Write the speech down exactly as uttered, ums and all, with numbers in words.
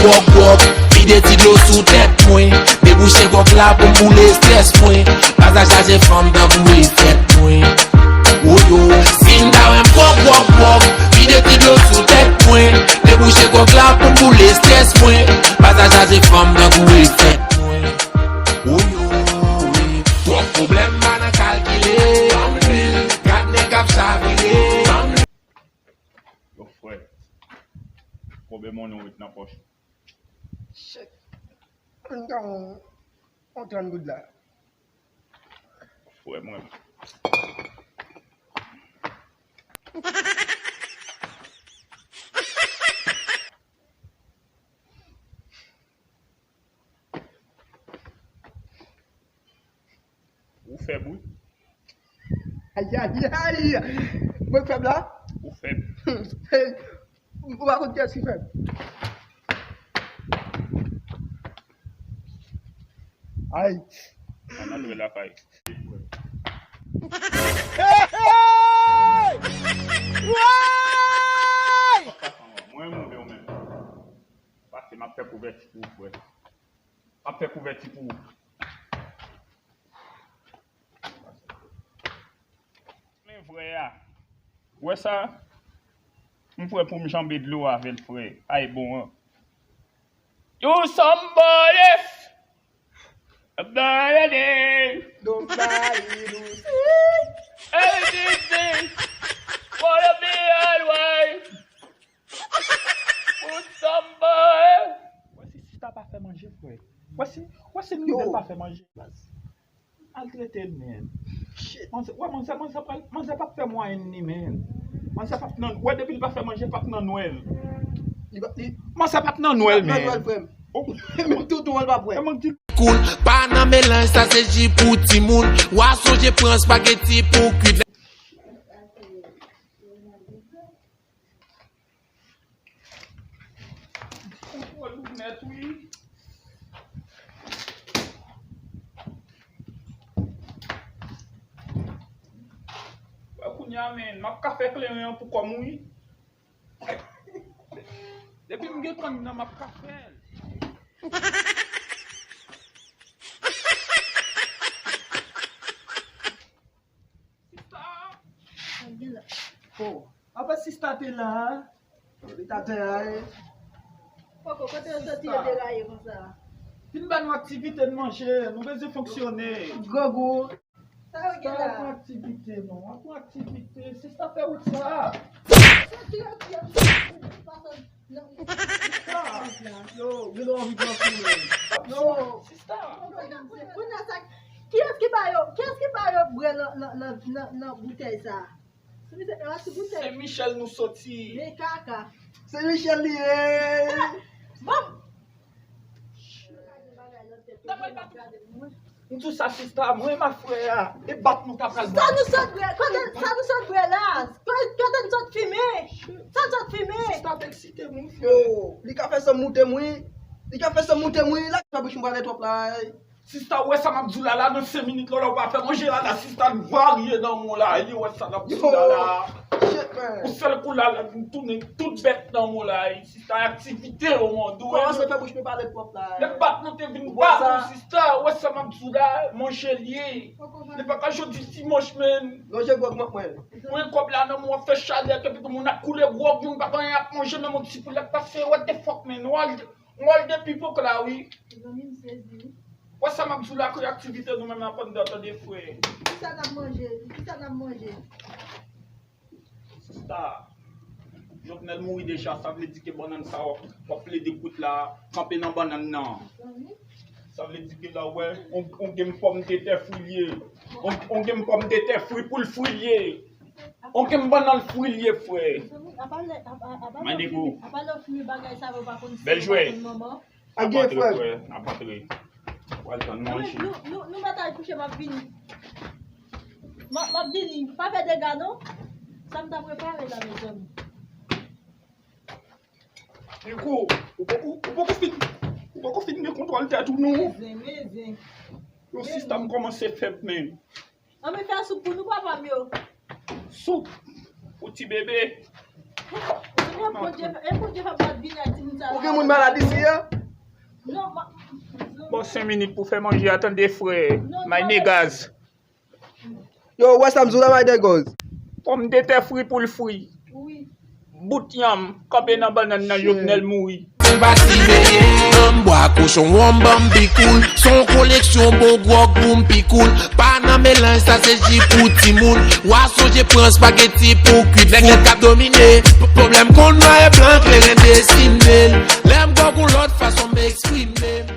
Gwòg gwòg, vide ti dlo sou tèt mwen. Debouche gwòg la pou m boule estrès mwen. Pasa chaje fanm tankou reflèt mwen. Woyo, si n ta wè m gwòg gwòg gwòg, vide ti dlo sou tèt mwen. Debouche gwòg la pou m boule estrès mwen. Pasa chaje fanm tankou reflèt mwen. Woyo, wi. Twòp pwoblèm pa nan kalkile. Gad nèg ap chavire. Yo frè, konbyen monnen w met nan pòch ou? Shit. Mwen gen yon trant goud la. Frè mwen. Ou fèb wi. Ayayay. Mwen fèb la? Ou fèb. Ou pa konn kiyès ki fèb. Ay. Ann al lwe lakay. Mwen renmen w menm. Pase m ap fè kouvèti pou ou frè. M ap fè kouvèti pou ou. Men frè a. Ou wè sa? M prè pou m janbe dlo avè l frè. Ay bon an. You somebody. Nobody. Nobody do see. Everything. Wanna be all white. Put somebody. Wè si sista pa fè manje frè. Wè si, wè si nou pa fè manje. Maltrete l, men. Shit. Manzè, wè, manzè, manzè pral, manzè p ap fè mwayenn li, men. Manzè p ap nan, wè, depi l pa fè manje, p ap nan Nwèl. Li pa, li, manzè p ap nan Nwèl, men. Nan Nwèl, frè m. Oh. Men toutou an l p ap wè. E mwen k di. Koul, pa nan melanj, sa se ji pou timoun. W a sonje pran espageti pou kwit. Kontwòl ou nèt wi. Wè kounye a, men, m ap ka fè kleren an pou kò m wi. Depi m gen kann nan, m ap ka fè l. Sista! Oh, apa sista te la? Li ta te la, e. Poko, kote yo soti yo deraye konsa? Vin ba nou aktivite n manje, nou bezwen fonksyone. Grangou. Sa yo gen la? Sista, pa aktivite, non. Pa aktivite. Sista, fè wout sa. Soti yo, yo, yo, yo, yo, yo, yo, Yo, gen dwa anvi pran kou menm. Yo, sista. Kiyès ki ba yo, kiyès ki ba yo bwè nan, nan, nan, nan, nan boutèy sa? Se misye, nan ti boutèy. Sen Michèl nou soti. Men kaka. Sen Michèl li ye. Bon. Daprè l pa tou. M di w sa sista, mwen ma frè a, e bat nou ta pral bat. Sa nou sot bwè, kote, sa nou sot bwè la? Kote, kote n sot fimen? Sa n sot fimen? Sista te eksite m wi frè. Yo, li ka fè san moute m wi. Li ka fè san moute m wi. La fè bouch m pale twòp la. Sista, ou wè sa m ap di w la, la nan senk minit la, la ou pa fè manje la, la sista n varye nan men w la. Yo, wè sa n ap di w la, la. Shit, man. Yon sèl kou la, la vin tounen tout bèt nan men w la. Sista, aktivite yo mande w. Kòmanse fè bouch mwen pale twòp la. Lè bat nou te vin bat nou, sista, ou wè sa m ap di w la, manje l ye. Li pa ka jodi dimanch, men. Lonje gwòg mwen. Mwen kòb la nan men w ap fè chalè, epi tou moun ap koule gwòg, moun pa gen anyen ap manje, men yon ti poulèt pase, what the fuck, man, w al, w al de pipok la, wi. Zanmi m sezi. Wè sa m ap di w la, ke aktivite nou menm ap anndan, tande, frè. Kisa n ap manje? Kisa n ap manje? Sista, Jovenel mouri deja, sa vle di ke bannann sa w ap, w ap plede kwit la, kanpe nan bannann nan. Sa vle di ke la, w wè, on, on game pòmdetè fri l ye. On, on game pòmdetè fri pou l fri l ye. On game bannann fri l ye, frè. Mande gou. Bèl jwè. N ap antre, frè, n ap antre. W al tann manje. Nou, nou, nou, nou mèt al kouche, m ap vini. M ap, m ap vini. Pa fè dega, non. Sa m ta prepare la, mezanmi. Nico, ou poko, ou poko fin, ou poko fin gen kontwòl tèt ou, non. Mezen, mezen. Yo, sista m kòmanse fèb, men. Ann fè soup pou nou, papa m yo. Soup pou ti bebe. Ou Ou gen moun malad isi a? Bon, senk minit pou fè manje a, tande, frè. My niggas. Yo, wè sa m di w la, my niggas. Pòmdetè fri pou l fri. Bout yanm kanpe nan bannann nan, Jovenel mouri. Anbwa kochon wonm ban m bikoul. Se yon koleksyon bon gwòg pou m pi koul. Pa nan melanj, sa se ji pou timoun. W a sonje pran spageti pou kwit fout. Nèg k ap domine, pwoblèm konn nwa e blan kleren desine l. Lè m gwòg yon lòt fason m eksprime m.